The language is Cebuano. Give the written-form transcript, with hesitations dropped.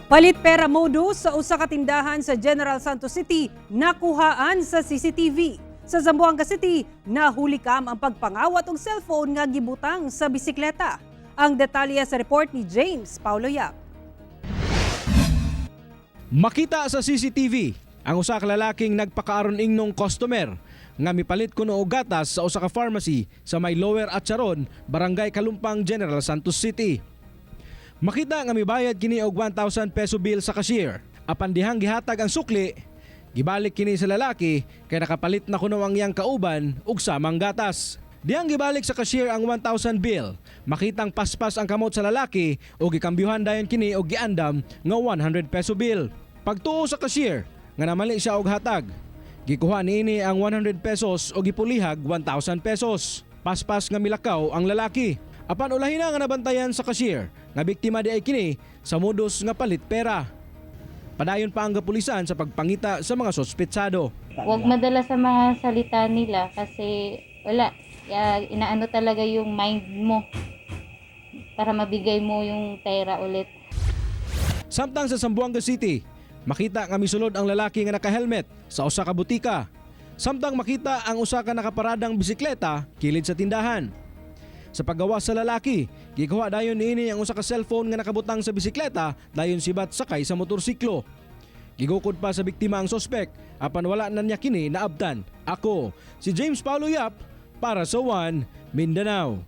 Palit pera modus sa usa ka tindahan sa General Santos City nakuhaan sa CCTV. Sa Zamboanga City, nahuli kam ang pagpangawat og cellphone nga gibutang sa bisikleta. Ang detalye sa report ni James Paulo Yap. Makita sa CCTV ang usa ka lalaking nagpakaaron ingnong customer nga mipalit kuno og gatas sa usa ka pharmacy sa may Lower Acharon, Barangay Kalumpang, General Santos City. Makita nga mibayad kini og 1,000 peso bill sa cashier. Apan dihang gihatag ang sukli, gibalik kini sa lalaki kay nakapalit na kuno ang iyang kauban og samang gatas. Dihang gibalik sa cashier ang 1,000 bill, makitang paspas ang kamot sa lalaki o gikambyuhan dayon kini og giandam nga 100 peso bill. Pagtuo sa cashier nga namali siya og hatag, gikuha niini ang 100 pesos o gipulihag 1,000 pesos. Paspas nga milakaw ang lalaki. Apan ulahi na nga nabantayan sa cashier nga biktima di ay kini sa modus nga palit pera. Padayon pa ang kapulisan sa pagpangita sa mga sospetsado. Huwag madala sa mga salita nila kasi wala. Ya, inaano talaga yung mind mo para mabigay mo yung pera ulit. Samtang sa Zamboanga City, makita nga misulod ang lalaki nga naka-helmet sa usa ka butika. Samtang makita ang usa ka nakaparadang bisikleta kilid sa tindahan. Sa paggawas sa lalaki, gikuha dayon niini ang usa ka cellphone nga nakabutang sa bisikleta dayon sibat sakay sa motorsiklo. Gigukod pa sa biktima ang sospek apan wala na niya kini naabtan. Ako, si James Paulo Yap para sa One Mindanao.